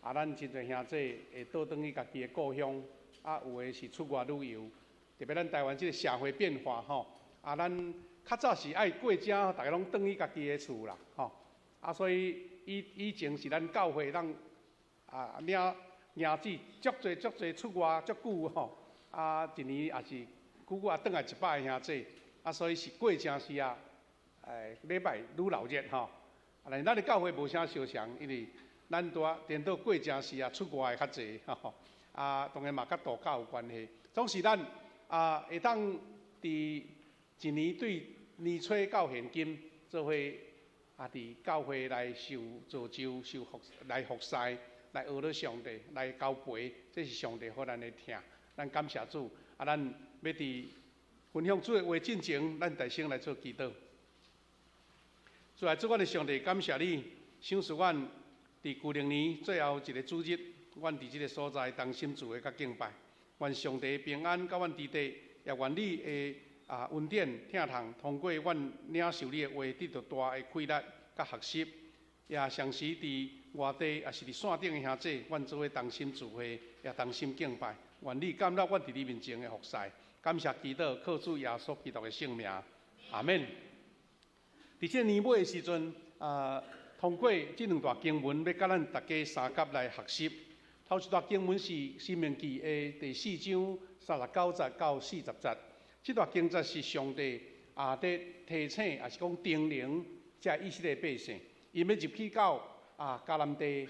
啊，咱真濟兄弟會倒轉去家己的故鄉，啊，有的是出外旅遊。特別咱台灣這个社會變化吼，啊，咱較早是愛過節，逐家攏轉去家己的厝啦，吼。啊，所以以前是咱教會當啊領領子足濟足濟出外足久吼，啊，一年也是久久也轉來一擺的兄弟，啊，所以是過正時啊，禮拜愈鬧熱吼。啊，但是咱的教會無啥相像，因為咱拄仔顛倒過正時啊，出外的較濟吼。啊，當然嘛佮度假有關係。總是咱啊會當佇一年對年初到現今做伙啊，佇教會來受造就、受服來服侍、來學了上帝、來交陪，這是上帝予咱的疼。咱感謝主。啊，咱欲佇分享主的話進前，咱大聲來做祈禱。主啊，主阮的上帝，感謝你，賞賜阮佇舊曆年最後一个主日，阮佇這个所在同心聚會佮敬拜。願上帝平安佮阮佇地，也願你的恩典疼痛，通過阮領受你的話，得著大的氣力佮學習。也同時佇外地，抑是佇線頂的兄弟，阮做伙同心聚會，也同心敬拜。願你甘納阮佇你面前的服侍，感謝祈禱，靠主耶穌基督的聖名，阿們。佇這個年尾的時陣，通過這兩段經文，欲佮咱大家相佮來學習。頭一段經文是《申命記》的第四章39節到40節。這段經節是上帝佇提醒，抑是講叮嚀這以色列百姓，𪜶欲入去到迦南地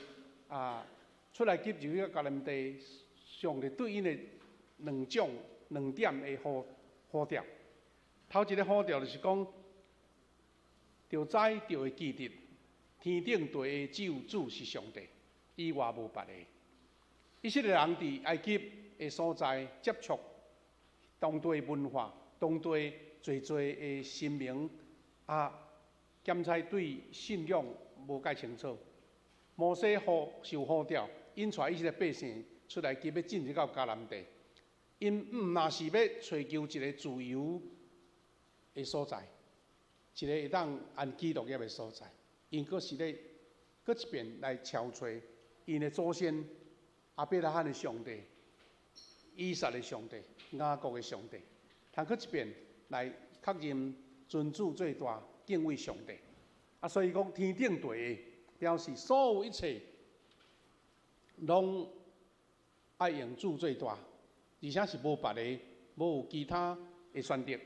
出埃及入去到迦南地，上帝對𪜶的兩種兩點的呼呼召。頭一个呼召就是講，著知著會記得，天頂地下只有主是上帝，以外無別的。以色列人佇埃及的所在接觸當地文化、當地濟濟的神明，檢查對信仰無蓋清楚。摩西呼受呼召，引帶以色列百姓出埃及欲進入到迦南地。𪜶毋若是欲揣求一个自由的所在，一个會當安居樂業的所在，𪜶閣是咧閣一遍來敲揣𪜶的祖先亞伯拉罕的上帝、以撒的上帝、雅各的上帝，通閣一遍來確認尊主最大、敬畏上帝。啊，所以講天頂地下，表示所有一切攏愛用主最大，而且是無別的，無有其他的選擇。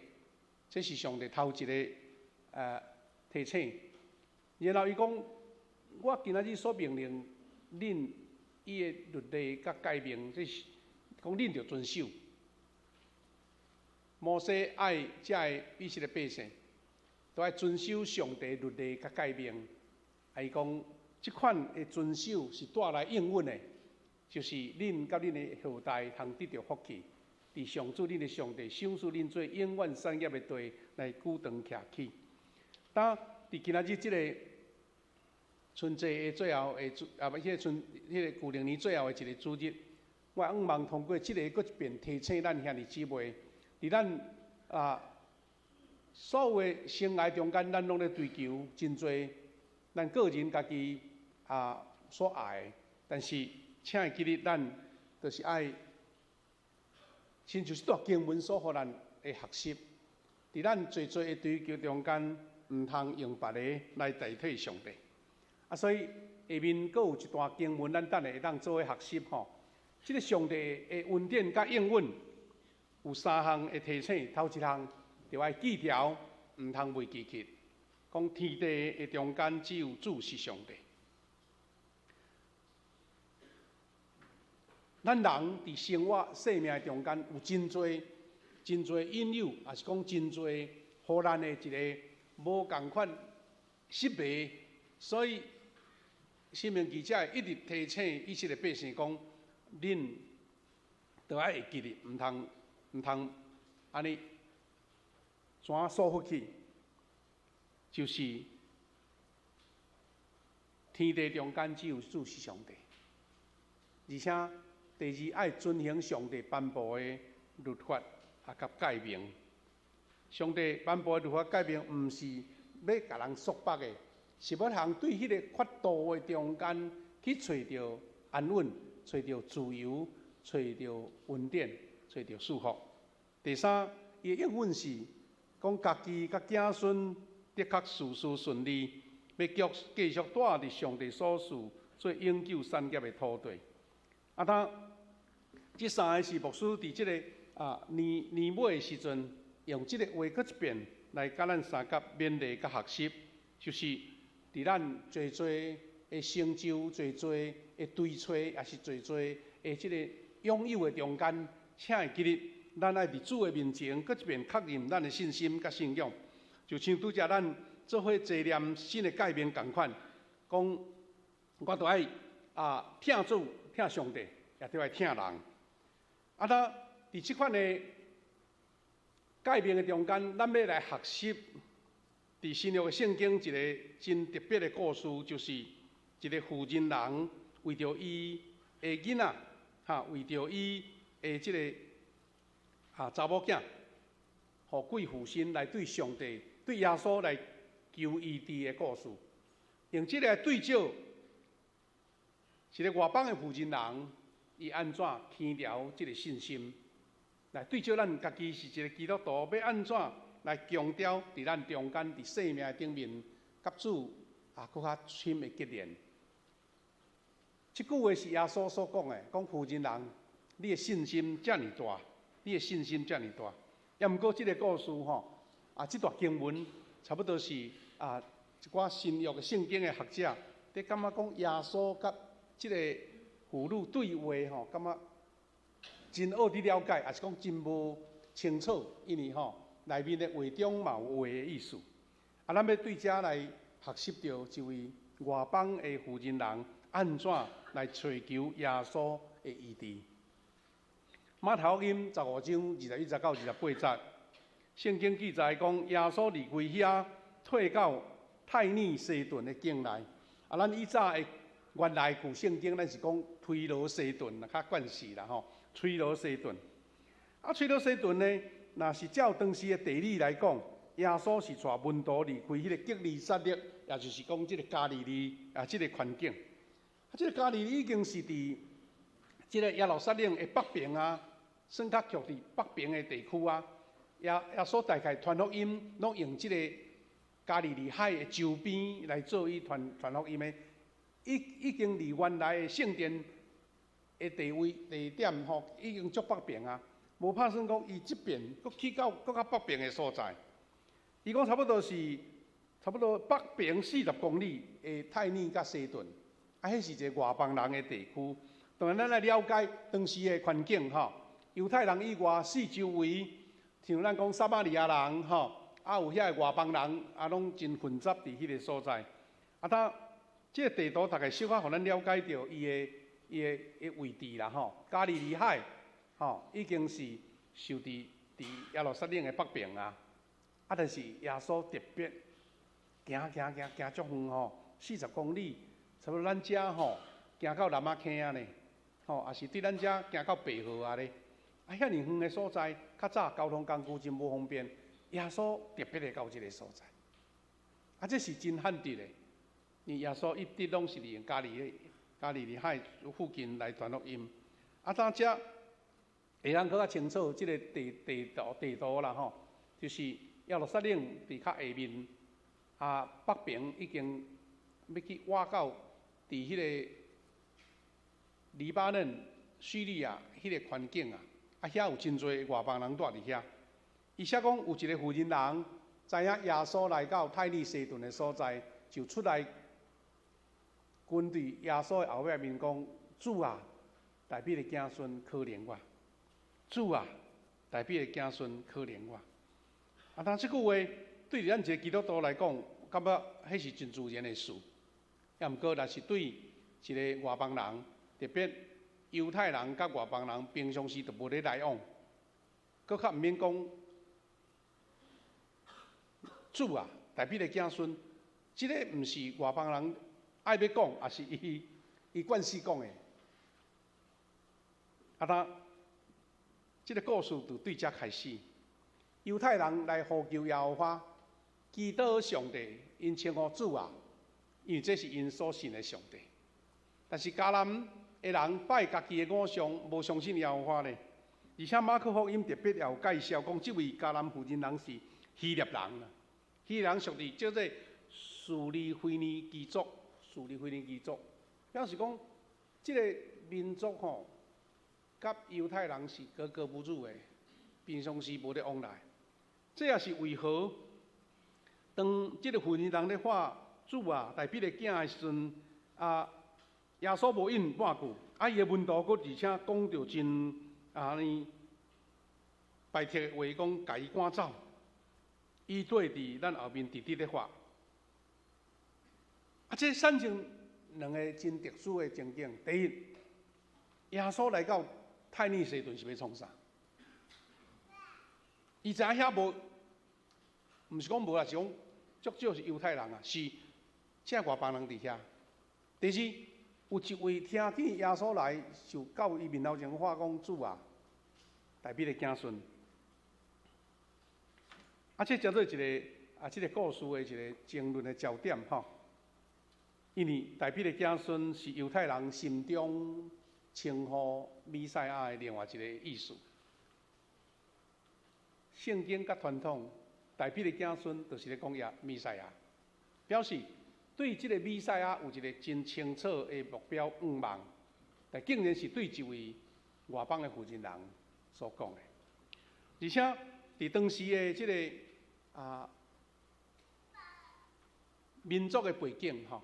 這是上帝頭一个提醒。然後伊講：我今仔日所命令恁伊的律例佮誡命，這是講恁著遵守。摩西愛遮个以色列百姓，都愛遵守上帝律例佮誡命。啊，伊講，這款的遵守是帶來應允的，就是恁佮恁的後代通得著福氣，佇上主恁的上帝賞賜恁做永遠產業的地來久長徛起。當佇今仔日這个春節的最後的主啊，無彼个春彼个舊曆年最後的一个主日，我向望通過這个閣一遍提醒咱兄弟姊妹，佇咱所有的生涯中間，咱攏咧追求真濟咱個人家己所愛的，但是請會記得，咱就是愛親像這段經文所予咱的學習，佇咱濟濟的追求中間，毋通用別个來代替上帝。啊，所以下面閣有一段經文，咱等下會當做伙學習吼。這个上帝的恩典佮應允有三項的提醒，頭一項著愛記牢，毋通袂記去。講天地的中間只有主是上帝。咱人佇生活生命中間有真濟真濟引誘，抑是講真濟予咱的一个無仝款失迷，所以申命記才會一直提醒以色列百姓講：恁著愛會記得，毋通按呢怎疏忽去，就是天地中間只有主是上帝，而且第二愛遵行上帝頒布的律法佮誡命。上帝頒布的律法誡命，毋是欲共人束縛的，是欲通對彼个法度的中間去揣著安穩，揣著自由，揣著恩典，揣著祝福。第三，伊的應允是講家己佮子孫的確事事順利，欲繼續住佇上帝所賜做永久產業的土地。啊，他這三个是牧師佇這个年年尾的時陣，用這个話閣一遍來佮咱相佮勉勵佮學習，就是佇咱濟濟的成就、濟濟的追揣，抑是濟濟的這个擁有的中間，請會記得，咱愛佇主的面前，閣一遍確認咱的信心佮信仰，就像拄才咱做伙濟念新的誡命仝款，講我著愛疼主、疼上帝，也著愛疼人。啊，那佇這款的誡命的中間，咱欲來學習佇新約的聖經一个真特別的故事，就是一个婦人人為著伊的囡仔，哈，為著伊的這个查某囝，予鬼附身來對上帝、對耶穌來求醫治的故事，用這个來對照一个外邦的婦人人，伊按怎牽牢這个信心，來對照咱家己是一个基督徒，欲按怎來強調佇咱中間佇生命的頂面，佮主閣較親的結連。這句話是耶穌所講的，講婦人人，你的信心遮爾大。你的信心遮爾大，抑毋過這个故事吼，這段經文差不多是一寡新約的聖經的學者，佇感覺講耶穌佮這个婦女對話吼，感覺真學佇了解，抑是講真無清楚，因為吼內面的話中嘛有話的意思。咱欲對遮來學習著這位外邦的婦人人按怎來揣求耶穌的醫治。馬太福音15章21節到28節，聖經記載講，耶穌離開遐，退到泰爾西頓的境內。咱以早的原來舊聖經，咱是講推羅西頓較慣勢啦吼。推羅西頓，推羅西頓呢，若是照當時的地理來講，耶穌是帶門徒離開彼个革尼撒勒，也就是講這个加利利這个環境。這个加利利已經是佇這个耶路撒冷的北邊啊。算較徛佇北邊的地區啊，耶穌大概傳福音，攏用這个加利利海的周邊來做伊傳傳福音的，已經離原來的聖殿的地位地點吼，已經足北邊啊。無拍算講伊這邊閣去到閣較北邊的所在。伊講差不多是差不多北邊40公里的泰爾佮西頓，彼是一个外邦人的地區。當然，咱來了解當時的環境吼。猶太人以外，四周圍像咱講撒瑪利亞人吼，有遐个外邦人，攏真混雜佇彼个所在。他這个地圖大概小可予咱了解著伊的伊的的位置啦吼。加利利海吼，已經是受佇耶路撒冷的北邊啊。但是耶穌特別行行行行足遠吼，40公里，差不多咱遮吼行到南仔坑仔呢，吼，抑是對咱遮行到白河仔咧。遐爾遠的所在，較早交通工具真無方便，耶穌特別會到這个所在。這是真罕得的，因為耶穌一直攏是利用加利利海附近來傳福音。當遮會當閣較清楚這个地圖啦吼，就是耶路撒冷佇較下面，北邊已經欲去倚到佇彼个黎巴嫩、敘利亞彼个環境啊。遐有真濟外邦人住佇遐。伊寫講有一个婦人人，知影耶穌來到泰爾西頓的所在，就出來跟佇耶穌的後壁面講：主啊，大衛的子孫可憐我！主啊，大衛的子孫可憐我！但這句話對咱一个基督徒來講，感覺彼是真自然的事。抑毋過，若是對一个外邦人，特別猶太人佮外邦人平常時就無咧來往，閣較毋免講主啊，大衛的子孫，這个毋是外邦人愛欲講，抑是伊慣勢講的。他這个故事就對遮開始，猶太人來呼求耶和華，祈禱上帝，𪜶稱呼主啊，因為這是𪜶所信的上帝。但是迦南的人拜家己的偶像，無相信耶和華咧。而且馬可福音特別也有介紹講，這位迦南婦人人是希臘人啦。希臘人屬佇叫做敘利腓尼基族，敘利腓尼基族，表示講這个民族吼，佮猶太人是格格不入的，平常時無咧往來。這也是為何當這个婦人人咧喊主啊，大衛的囝的時陣，啊，耶穌無應半句，啊，伊的門徒閣而且講著真按呢排斥的話，講共伊趕走。伊對佇咱後面直直咧喊。啊，這產生兩个真特殊的情景。第一，耶穌來到泰尼西頓是欲創啥？伊知影遐無，毋是講無啦，是講足少是猶太人啊，是這外邦人佇遐。第二，有一位聽見耶穌來，就到伊面頭前喊講主啊，大衛的子孫。啊，這成做一个啊，這个故事的一个爭論的焦點吼。因為大衛的子孫是猶太人心中稱呼彌賽亞的另外一个意思。聖經佮傳統，大衛的子孫就是咧講耶彌賽亞，表示對這个彌賽亞有一个真清楚的目標願望，但竟然是對一位外邦的婦人人所講的，而且佇當時的這个民族的背景吼，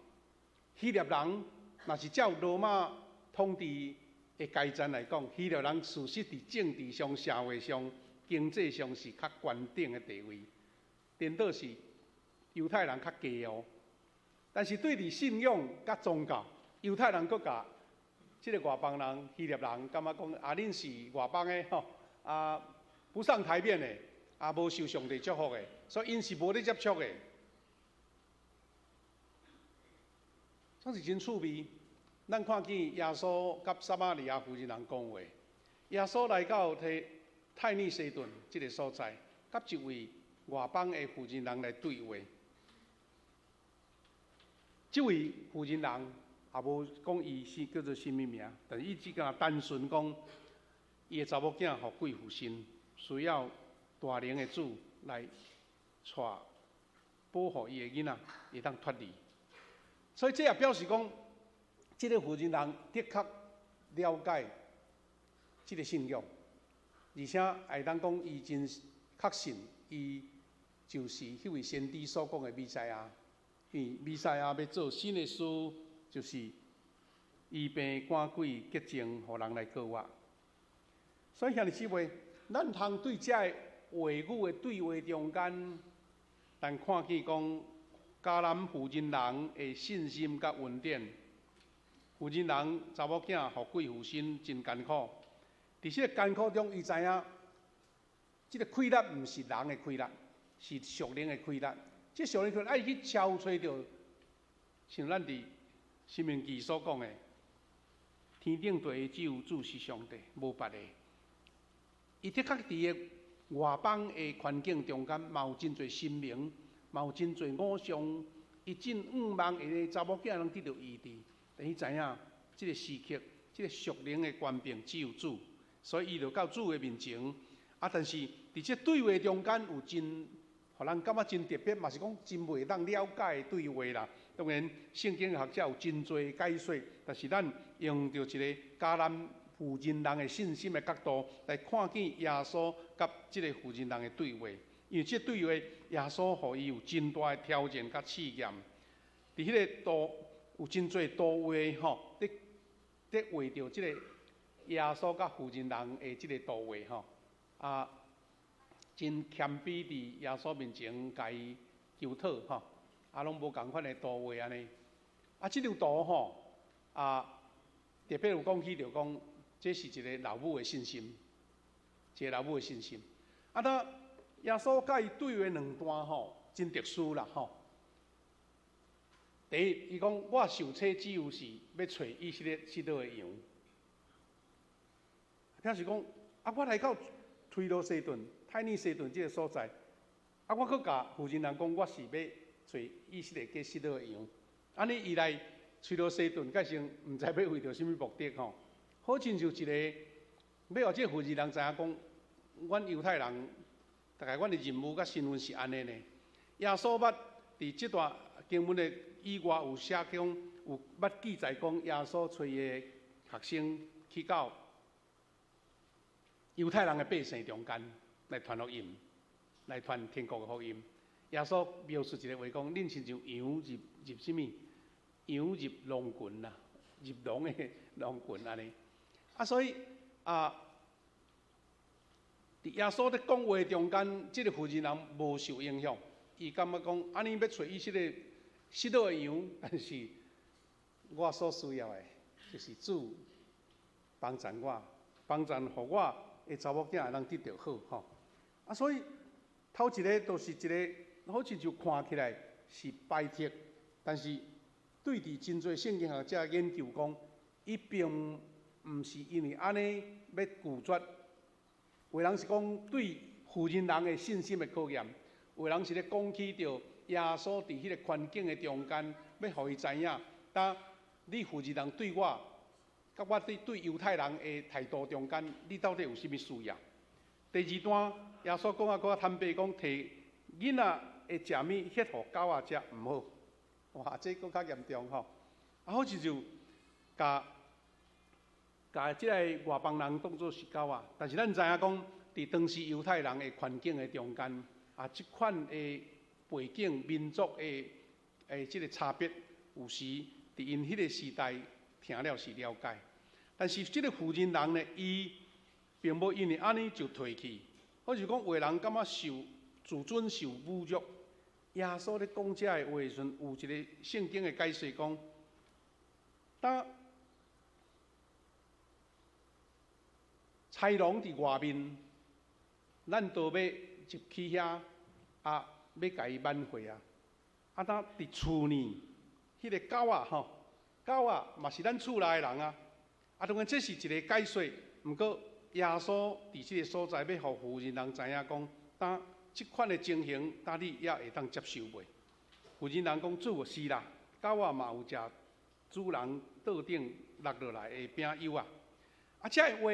希臘人若是照羅馬統治的階層來講，希臘人事實佇政治上、社會上、經濟上是較懸頂的地位，顛倒是猶太人較低哦。但是對佇信仰佮宗教，猶太人閣共這个外邦人、希臘人感覺講啊，恁是外邦的吼，啊不上台面的，啊無受上帝祝福的，所以𪜶是無咧接觸的。總是真趣味。咱看見耶穌佮撒瑪利亞婦人人講話，耶穌來到提泰尼西頓這个所在，佮一位外邦的婦人人來對話。這位婦人人也無講伊是叫做啥物名，但是伊只敢單純講，伊的查某囝予鬼附身，需要大能的主來帶保護伊的囡仔，會當脫離。所以這也表示講，這个婦人人的確了解這个信仰，而且會當講伊真確信，伊就是彼位先知所講的彌賽亞。因為彌賽亞欲做新的事，就是醫病趕鬼潔淨，予人來過活。所以兄弟姊妹，咱通對這个話語的對話中間，咱看見講迦南婦人人的信心佮恩典。婦人人查某囝予鬼附身，真艱苦。佇這个艱苦中，伊知影，這个氣力毋是人的氣力，是屬靈的氣力。這屬靈氣力愛去超揣著，像咱佇申命記所講的，天頂地只有主是上帝，無別的。伊的確佇个外邦的環境中間，嘛有真濟神明，嘛有真濟偶像，伊真向望伊的查某囝能得著醫治。但伊知影，這个時刻，這个屬靈的權柄只有主，所以伊就到主的面前。啊，但是佇這對話中間有真，予人感覺真特別，嘛是講真袂當了解的對話啦。當然，聖經學者有真濟解說，但是咱用著一个迦南婦人人的信心的角度來看見耶穌佮這个婦人人的對話，因為這對話耶穌予伊有真大的挑戰佮試驗。佇彼个圖有真濟圖畫吼，佇佇畫著這个耶穌佮婦人人的這个圖畫吼，啊，真謙卑佇耶穌面前共伊求討吼，啊，攏無仝款的圖畫按呢。啊，這張圖吼，啊，特別有講起著講，這是一个老母的信心，一个老母的信心。啊，那耶穌佮伊對話兩段吼，真特殊啦吼。第一，伊講我受洗只有是欲揣以色列失落的羊，表示講啊，我來到推羅西頓、泰尼西頓這个所在，啊，我閣共婦人人講，我是欲揣以色列家失落的羊。按呢，伊來喙落西頓，改成毋知欲為著啥物目的吼。好親像一个欲予這個婦人人知影講，阮猶太人，大概阮的任務佮身份是按呢呢。耶穌捌佇這段經文的以外有寫講，有捌記載講，耶穌揣伊的學生去到猶太人的百姓中間來傳福音，來傳天國的福音。耶穌描述一个話講，恁親像羊入入啥物？羊入狼群啦，入狼的狼群按呢。啊，所以啊，佇耶穌咧講話中間，這個婦人人無受影響，伊感覺講，按呢欲揣以色列失落的羊，但是我所需要的，就是主幫贊我，幫贊予我的查某囝會當得著好吼。啊，所以頭一个就是一个，好親像看起來是排斥，但是對佇真濟聖經學者研究講，伊並毋是因為按呢欲拒絕，有的人是講對婦人人的信心的考驗，有的人是咧講起著耶穌佇彼個環境的中間，欲予伊知影，當你婦人人對我，佮我對對猶太人的態度中間，你到底有啥物需要？第二段耶穌講啊，閣較坦白講，提囡仔的食物，歇予狗仔食毋好。哇，這閣較嚴重吼！啊，好親像共共這个外邦人當做是狗仔，但是咱知影講，佇當時猶太人的環境的中間，啊，這款的背景、民族的的這个差別，有時佇𪜶彼个時代聽了是了解，但是這个婦人人呢，伊並無因為按呢就退去，或是講有的人感覺受自尊受侮辱。耶穌咧講這个話的時陣，有一个聖經的解釋講，當豺狼佇外面，咱都欲入去遐，啊，欲共伊挽回啊。啊，當佇厝呢，彼个狗仔吼，狗仔嘛是咱厝內的人啊。啊，當然這是一个解說，毋過耶穌佇這个所在欲予婦人人知影講，當這款的情形，當你也會當接受袂？婦人人講主是啦，狗仔嘛有食主人桌頂落落來的餅幼仔。啊，這个話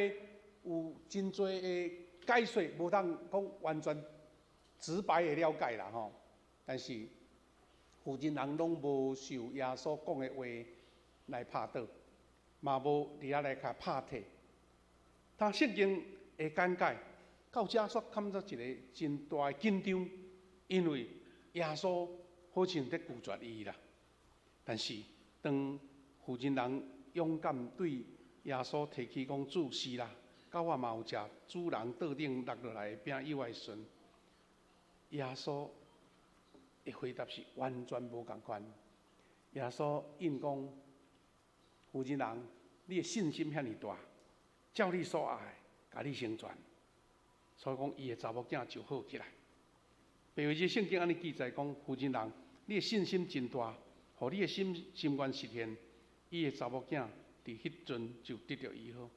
有真濟的解說，無通講完全直白的了解啦吼。但是婦人人攏無受耶穌講的話來拍倒，嘛無佇遐來共拍退。他聖經的講解到遮煞感覺一个真大的緊張，因為耶穌好像佇拒絕伊啦。但是當婦人人勇敢對耶穌提起講主是啦，狗仔嘛有食主人桌頂落落來的餅幼的時陣，耶穌的回答是完全無仝款。耶穌應講：婦人人，你的信心遐爾大，照你所愛的，共你成全。所以講，伊的查某囝就好起來。白話字聖經按呢記載講，婦人人，你的信心真大，予你的心心願實現。伊的查某囝佇彼陣就得著醫好。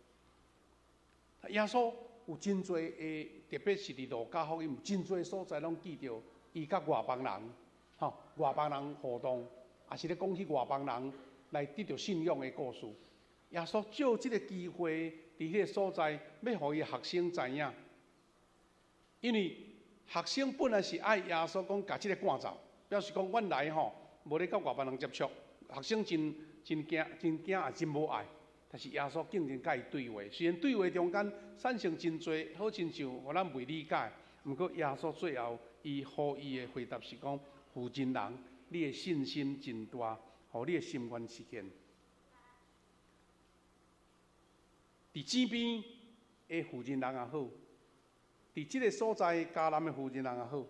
耶穌有真濟的，特別是佇路加福音，有真濟所在攏記著伊佮外邦人，吼外邦人互動，也是咧講起外邦人來得著信仰的故事。耶穌借這个機會，佇彼个所在，欲予伊學生知影。因為學生本來是愛耶穌講，共這个趕走，表示講阮來吼，無咧佮外邦人接觸。學生真真驚，真驚也真無愛。但是耶穌竟然佮伊對話，雖然對話中間產生真濟，好親像予咱袂理解。毋過耶穌最後，伊予伊的回答是講：婦人人，你的信心真大，予你的心願實現。佇井邊的婦人人也好。佇這个所在，迦南的婦人人也好，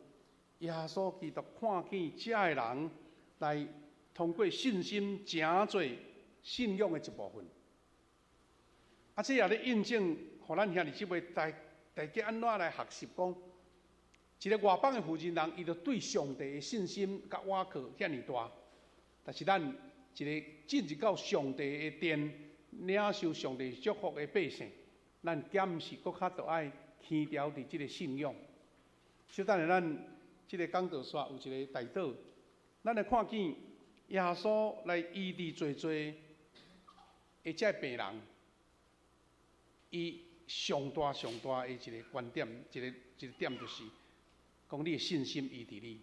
耶穌基督看見遮的人來通過信心成做信仰的一部分。啊，這也咧印證，予咱兄弟姊妹大大家按怎來學習講，一个外邦的婦人人，伊就對上帝的信心佮倚靠遐爾大。但是咱一个進入到上帝的殿，領受上帝祝福的百姓，咱敢毋是閣較著愛牽牢佇這个信仰。小等下，咱這个講道煞有一个代禱，咱來看見耶穌來醫治濟濟的這個病人，伊上大上大的一個觀點，一個點就是講你的信心醫治你。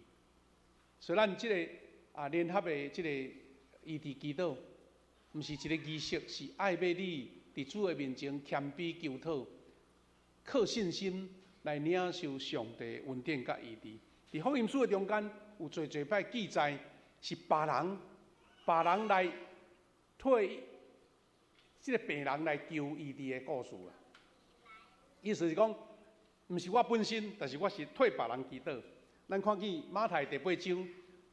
所以咱這个聯合的這個醫治祈禱，毋是一個儀式，是愛欲你佇主的面前謙卑求討，靠信心來領受上帝恩典佮醫治。佇福音書的中間有濟濟擺記載，是別人來替這个病人來求醫治的故事啦。意思是講，毋是我本身，但是我是替別人祈禱。咱看見馬太第八章，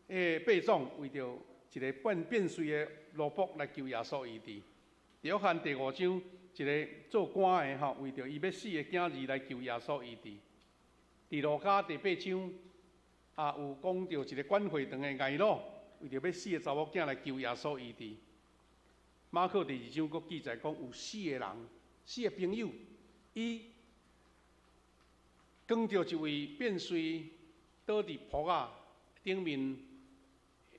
彼个百總為著一个變碎的奴僕來求耶穌醫治。約翰第五章，一个做官的吼，為著伊欲死的囝兒來求耶穌醫治。佇路加第八章，也有講著一个管會堂的睚魯，為著欲死的查某囝來求耶穌醫治。馬可第二章閣記載講，有四个人，四个朋友，伊扛著一位變碎倒佇鋪仔頂面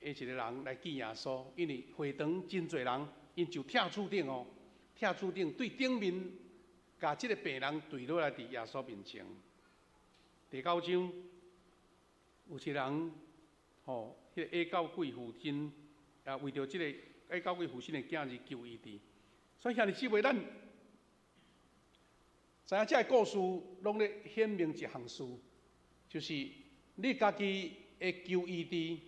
的一個人來見耶穌，因為會堂真濟人，𪜶就拆柱頂哦，拆柱頂對頂面，共這个病人墜落來佇耶穌面前。第九章有一個人，吼，彼个下狗鬼附身，也為著這个下狗鬼附身的囝兒求醫治。所以兄弟姊妹，咱知影這个故事攏咧顯明一項事，就是你家己的求醫治，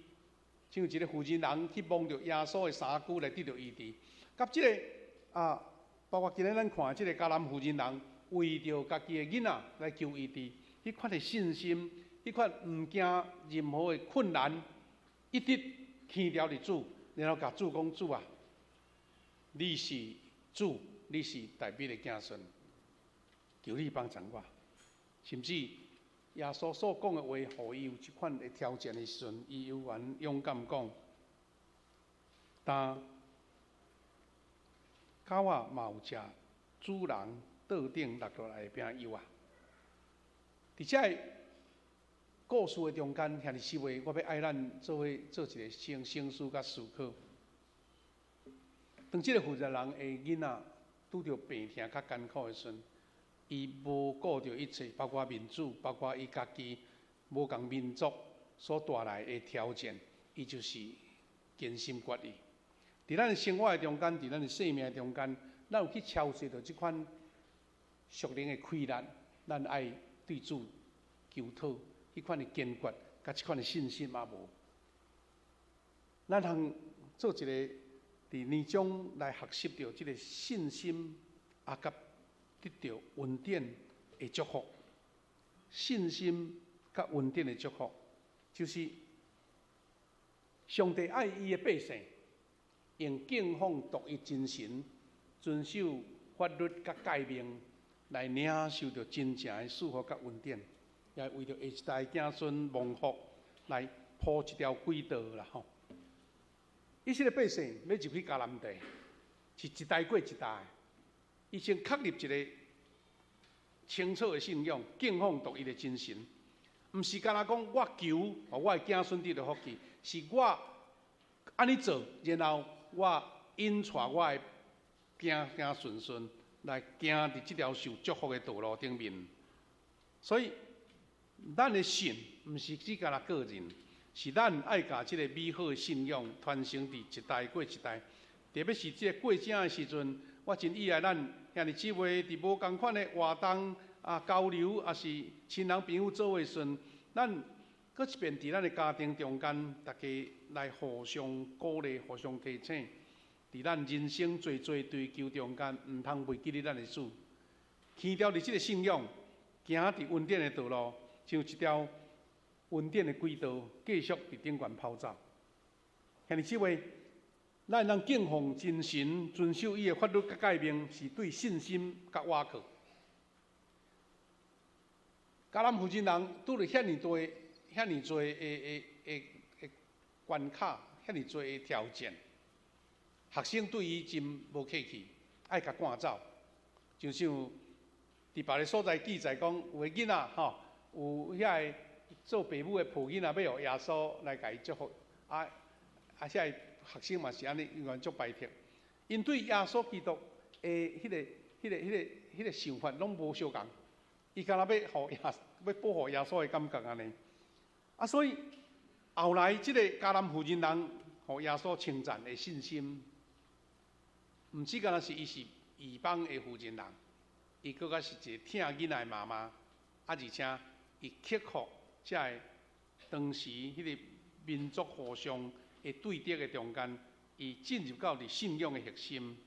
像一个婦人人去摸著耶穌的衫袖來得著醫治，佮這个包括今日咱看這个迦南婦人人為著家己的囡仔來求醫治，彼款的信心，彼款毋驚任何的困難，一直牽牢佇主，然後共主講：主啊，你是主，你是大衛的子孫，求你幫助我。甚至耶穌所講的話，予伊有這款的挑戰的時陣，伊猶原勇敢講。但狗仔嘛有食主人桌頂落落來的餅幼仔。佇這个故事的中間，兄弟姊妹，我欲愛咱做伙做一個省思佮思考。當這个負責人的囡仔拄著病痛較艱苦的時陣，伊無顧著一切，包括面子，包括伊家己無仝民族所帶來的挑戰，伊就是堅心決意。佇咱的生活的中間，佇咱的生命的中間，咱有去超越著這款屬靈的氣力，咱愛對主求討彼款的堅決，佮這款的信心嘛無？咱通做一個佇年終來學習著這个信心，佮得著恩典的祝福。信心佮恩典的祝福，就是上帝愛伊的百姓，用敬奉獨一真神，遵守法律佮誡命，來領受著真正的賜福佮恩典，也為著下一代子孫蒙福，來鋪一條軌道啦吼。以色列百姓欲入去迦南地，是一代過一代，伊先確立一个清楚的信仰，敬奉獨一的真神，毋是干焦講我求，予我的子孫得著福氣，是我按呢做，然後我引帶我的子子孫孫來行佇這條受祝福的道路頂面。所以，咱的信毋是只干焦個人，是咱愛共這个美好的信仰傳承佇一代過一代。特別是這个過正的時陣，我真意愛咱兄弟姊妹佇無仝款的活動交流，抑是親人朋友做伙時陣，咱閣一遍佇咱的家庭中間，大家來互相鼓勵、互相提醒，佇咱人生濟濟追求中間，毋通袂記得咱的主，牽牢佇這个信仰，行佇恩典的道路，像一條恩典的軌道，繼續佇頂懸跑走。兄弟姊妹，咱通敬奉真神，遵守伊的法律佮誡命，是對信心佮倚靠。迦南婦人人拄著遐爾多、遐爾濟的關卡，遐爾濟的挑戰，學生對伊真無客氣，愛共趕走。就像佇別个所在記載講，有的囡仔吼，有遐个做爸母的抱囡仔欲予耶穌來共伊祝福，遐个學生嘛是按呢，猶原足排斥。𪜶對耶穌基督的彼個想法攏無相仝，伊敢若欲予耶欲保護耶穌的感覺按呢。啊，所以後來這個迦南婦人人，予耶穌稱讚的信心，毋止敢若是伊是異邦的婦人人，伊閣較是一個疼囡仔的媽媽，啊，而且伊克服這个當時彼個民族互相的對敵的中間，伊進入到佇信仰的核心。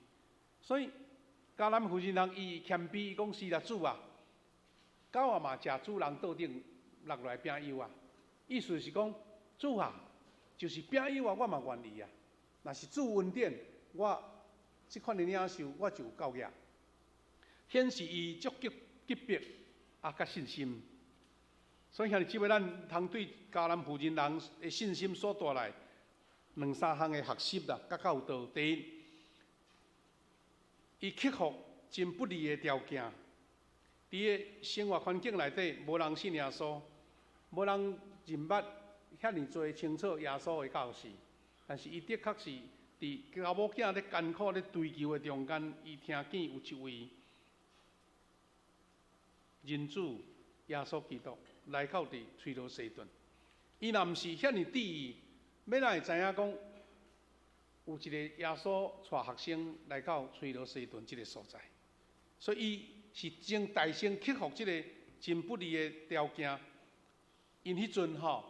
所以迦南婦人人伊謙卑，伊講是啦，主啊，狗仔嘛食主人桌頂落來餅幼仔！意思是講，主啊，就是餅幼仔，我嘛願意啊。若是主恩典，我這款的領受，我就有夠額。顯示伊足急急迫啊，佮信心。所以兄弟姊妹，咱通對迦南婦人人的信心所帶來兩三項的學習啦，佮教導。第一，伊克服真不利的條件，佇个生活環境內底，無人信耶穌，無人認捌遐爾濟清楚耶穌的教示。但是伊的確是佇查某囝咧艱苦咧追求的中間，伊聽見有一位人子耶穌基督來到佇推羅西頓。伊若毋是遐爾注意，欲哪會知影講有一個耶穌帶學生來到推羅西頓這個所在？所以伊是真大聲克服這個真不利的條件。𪜶彼陣吼，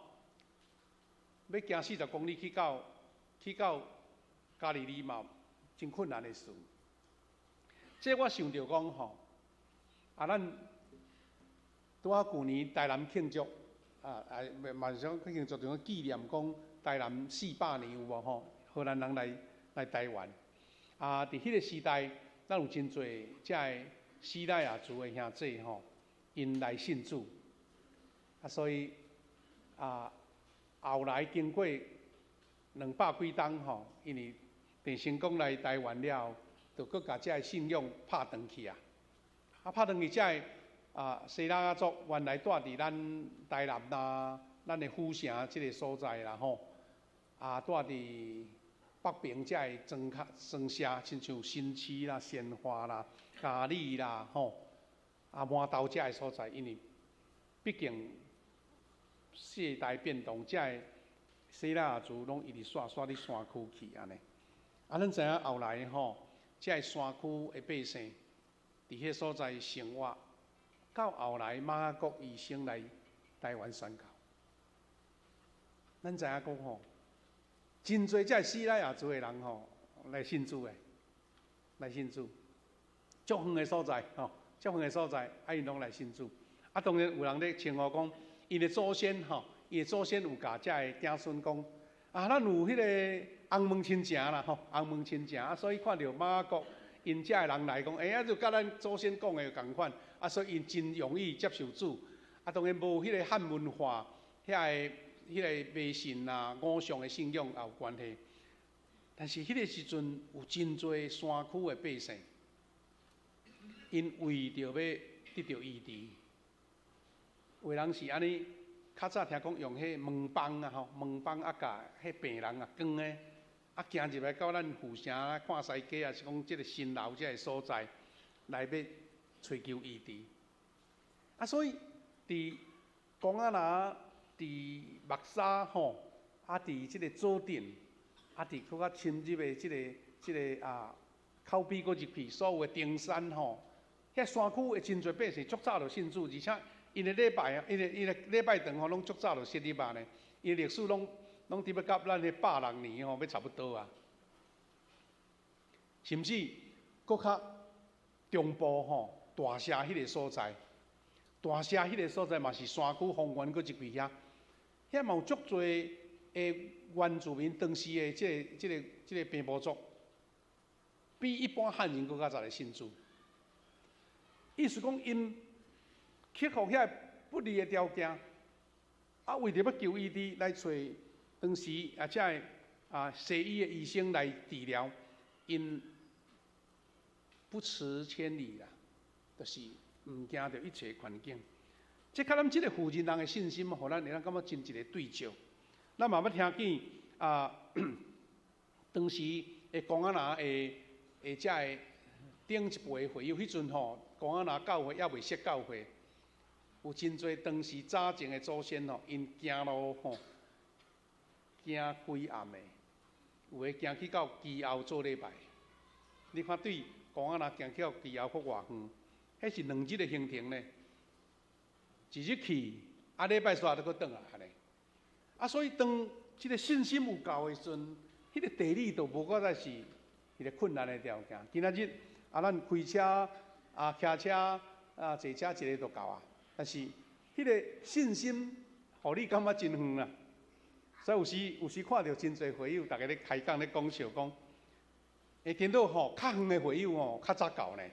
欲行40公里去到加利利嘛，真困難的事。這我想著講吼，啊，咱拄仔舊年台南慶祝，啊啊，嘛是想慶祝，就講紀念講台南400年有無吼？荷蘭人來台灣，啊，佇彼個時代，咱有真濟遮个西拉雅族的兄弟吼，𪜶來信主，啊，所以啊，後來經過200幾冬吼，因為鄭成功來台灣了後，就閣共遮个信仰拍轉去啊！啊，拍轉去遮个啊，西拉雅族原來蹛佇咱台南啦、咱的府城這个所在啦吼，啊，蹛佇北爿遮个莊跤莊社，親像新市啦、善化啦、嘉里啦吼，啊，饅頭遮个所在，因為畢竟世代變動，遮个西拉雅族攏一直徙徙佇山區去按呢。啊，咱知影後來吼，遮个山區的百姓佇彼所在生活，到後來馬可醫生來台灣宣教，咱知影講吼，真濟遮西拉雅族的人吼來信主的，來信主，足遠的所在吼，足遠的所在，啊𪜶攏來信主。啊，當然有人咧稱呼講，𪜶的祖先吼，𪜶的祖先有共遮个子孫講，啊，咱有彼個紅毛親情啦吼，紅毛親情啊，所以看著馬可𪜶遮的人來講，欸，啊，就佮咱祖先講的仝款，啊，所以𪜶真容易接受主。啊，當然無彼個漢文化，遐個彼個迷信啊、偶像的信仰也有關係。但是彼個時陣有真濟山區的百姓，𪜶為著欲得著醫治，有的人是按呢，較早聽講用彼門枋啊吼，門枋啊共彼病人啊扛的，啊行入來到咱府城看西街，抑是講這个新樓這个所在，來欲揣求醫治。啊，所以佇公仔拿，佇木柵吼，啊，佇這个左鎮，啊，佇閣較深入的這個啊，口邊閣入去，所有的登山吼，遐山區的真濟百姓足早就信主，而且𪜶的禮拜啊，𪜶的禮拜堂吼，攏足早就設立啊呢。𪜶歷史攏佇欲佮咱的160年吼，欲差不多啊。甚至閣較中部吼，大社彼个所在，大社彼个所在嘛是山區豐原閣入去遐，遐嘛有足濟的原住民當時的這個平埔族，比一般漢人閣較早來信主。意思講，𪜶克服遐不利的條件，啊，為著欲求醫治來揣當時啊，遮个啊西醫的醫生來治療，𪜶不辭千里啦，就是毋驚著一切環境。這佮咱這个婦人人的信心，予咱會當感覺真一个對照。咱嘛欲聽見啊，當時的貢仔拿的的遮个頂一輩會友，彼陣吼，貢仔拿教會猶未設教會，有真濟當時早前的祖先吼，𪜶行路吼，行規暗的，有的行去到基後做禮拜。你看對貢仔拿行去到基後閣偌遠，彼是2日的行程呢。一日去，啊禮拜煞閣轉來按呢。啊，所以當這个信心有夠的時陣，彼个地理就無閣再是彼个困難的條件。今仔日啊，咱開車啊、騎車啊、坐車一下就到啊。但是彼个信心，予你感覺真遠啊。所以有時有時看著真濟會友，逐家咧開講咧講笑講，會見到吼較遠的會友吼較早到呢，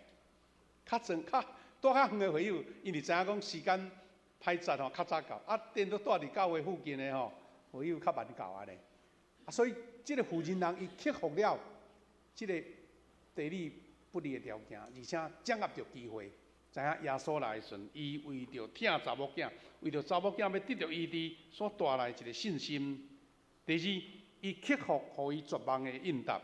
較早較蹛較遠的會友，因為知影講時間歹節吼較早到，啊，顛倒蹛佇教會附近的吼會友較慢到按呢。啊，所以這个婦人人伊克服了這个地理不利的條件，而且掌握著機會，知影耶穌來的時陣，伊為著疼查某囝，為著查某囝欲得著醫治所帶來一个信心。第二，伊克服予伊絕望的應答。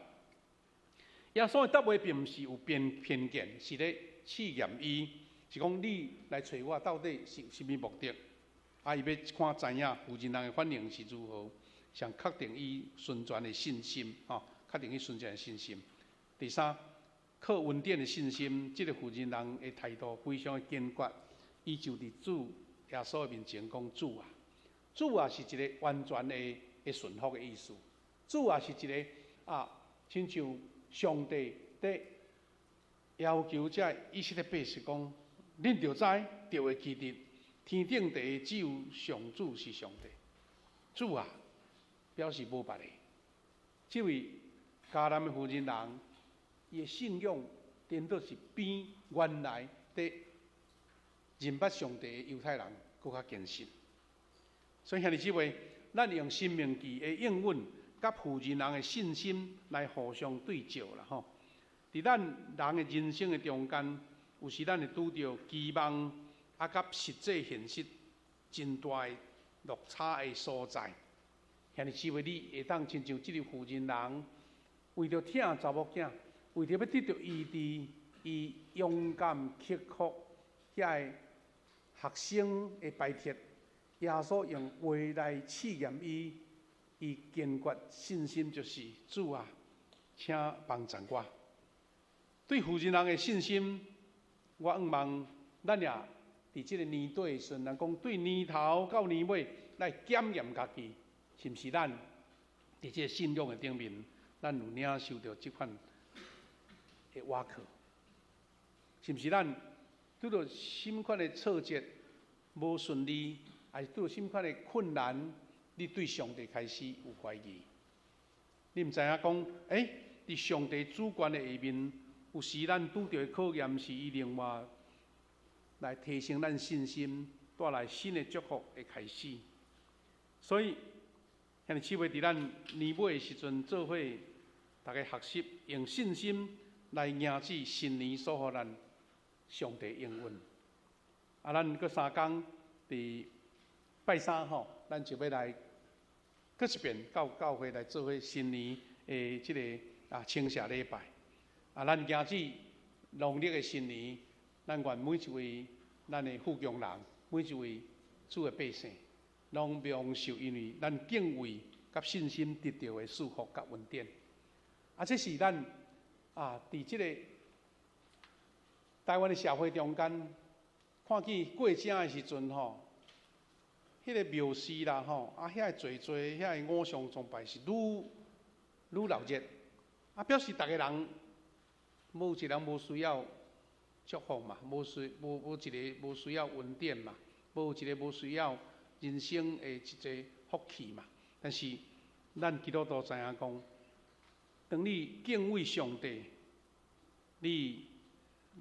耶穌的答話並毋是有偏偏見，是咧試驗伊，是講你來揣我到底是有啥物目的？啊，伊欲看知影婦人人的反應是如何，想確定伊純全的信心，吼，確定伊純全的信心。第三，靠恩典的信心，這个婦人人的態度非常的堅決，伊就佇主耶穌的面前講主啊，主啊是一个完全的的順服的意思。主啊是一个啊，親像上帝佇要求這以色列百姓講，恁著知，著會記得，天頂地只有上主是上帝。主啊，表示無別的。這位迦南的婦人人，伊的信仰顛倒是比原來佇認捌上帝的猶太人閣較堅信。所以兄弟姊妹，咱用申命記的應允，佮婦人人的信心來互相對照啦吼。佇咱人的人生的中間，有時咱會拄著期望啊，佮實際現實真大的落差的所在。兄弟姊妹，你會當親像這个婦人人，為著疼查某囝，為著欲得著醫治，伊勇敢克服遐个學生的排斥。耶穌用話來試驗伊，伊堅決信心就是主啊，請幫助我。對婦人人的信心，我向望咱也佇這个年底的時陣，人講對年頭到年尾來檢驗家己，是毋是咱佇這个信仰的頂面，咱有領受著這款的倚靠？是毋是咱拄著啥物款的挫折無順利，還是拄著啥物款的困難，你對上帝開始有懷疑？你毋知影講，欸，佇上帝主權的下面，有時咱拄著的考驗是伊另外來提升咱信心，帶來新的祝福的開始。所以，兄弟姊妹，佇咱年尾的時陣，做伙逐家學習用信心來迎接新年所予咱上帝應允。啊，咱閣3工佇拜三吼，咱就欲來閣一遍到教會來做伙新年的這个啊稱謝禮拜。啊，咱迎接農曆的新年，咱願每一位咱的富強人，每一位主的百姓，攏蒙受因為咱敬畏佮信心得著的祝福佮恩典。啊，這是咱啊，佇這個台灣的社會中間，看見過正的時陣吼，彼个廟寺啦吼，啊，遐个濟濟，遐个偶像崇拜是愈愈鬧熱，啊，表示逐个人無一人無需要祝福嘛，無需無無一个無需要恩典嘛，無一个無需要人生的一個福氣嘛。但是咱基督徒知影講，當你敬畏上帝，你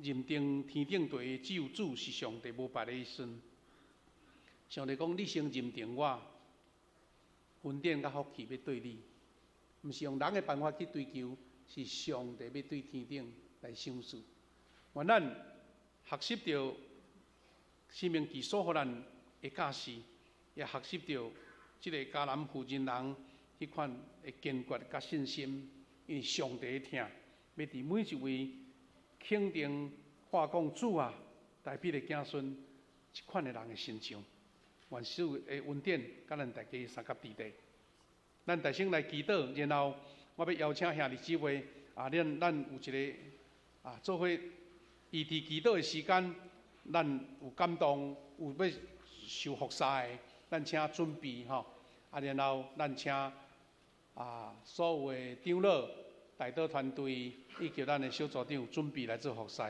認定天頂地只有主是上帝，無別的時陣，上帝講你先認定我，恩典佮福氣欲對你，毋是用人的辦法去追求，是上帝欲對天頂來賞賜。願咱學習著申命記所予咱的教示，也學習著這个迦南婦人人彼款的堅決佮信心。因為上帝的疼，欲佇每一位肯定話講主啊，大衛的子孫這款的人的身上，願主的恩典佮咱大家相佮佇咧。咱大聲來祈禱，然後我欲邀請兄弟姊妹啊，咱有一個啊，做伙伊佇祈禱的時間，咱有感動，有欲受服侍的，咱請準備吼。啊，然後咱請啊所有的長老、代禱團隊以及咱的小組長準備來做服侍。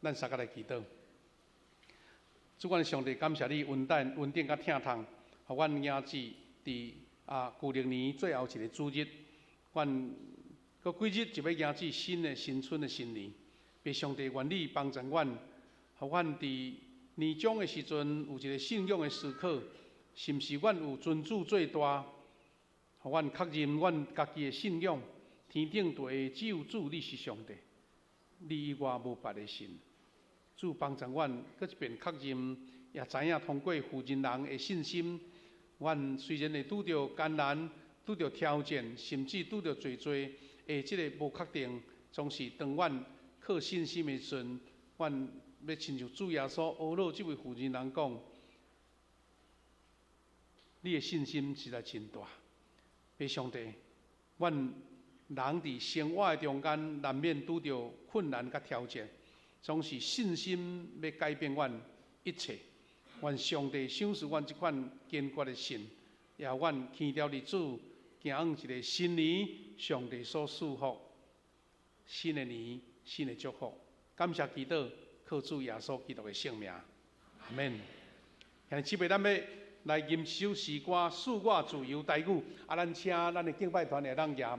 咱相佮來祈禱。主，阮上帝感謝你恩典、恩典佮疼痛，予阮迎接佇啊舊曆年最後一个主日，阮閣幾日就欲迎接新的新春的新年。父上帝願你幫助阮，予阮佇年終的時陣有一个信仰的思考，是毋是阮有尊主做大，予阮確認阮家己的信仰。天頂地只有主你是上帝，你以外無別的神。主幫助阮，閣一遍確認，也知影通過婦人人的信心，阮雖然會拄著艱難、拄著挑戰，甚至拄著濟濟的這个無確定，總是當阮靠信心的時陣，阮欲親像主耶穌呵咾這位婦人人講：你的信心實在真大。父上帝，阮人佇生活的中間，難免拄著困難佮挑戰。總是信心欲改變阮一切，願上帝賞賜阮這款堅決的信，也阮牽著日子行往一个新年，上帝所賜福，新的年，新的祝福。感謝祈禱，靠主耶穌基督的聖名，阿門。兄弟姊妹，咱欲來吟一首詩歌，賜我自由台語，啊，咱請咱的敬拜團會當舉。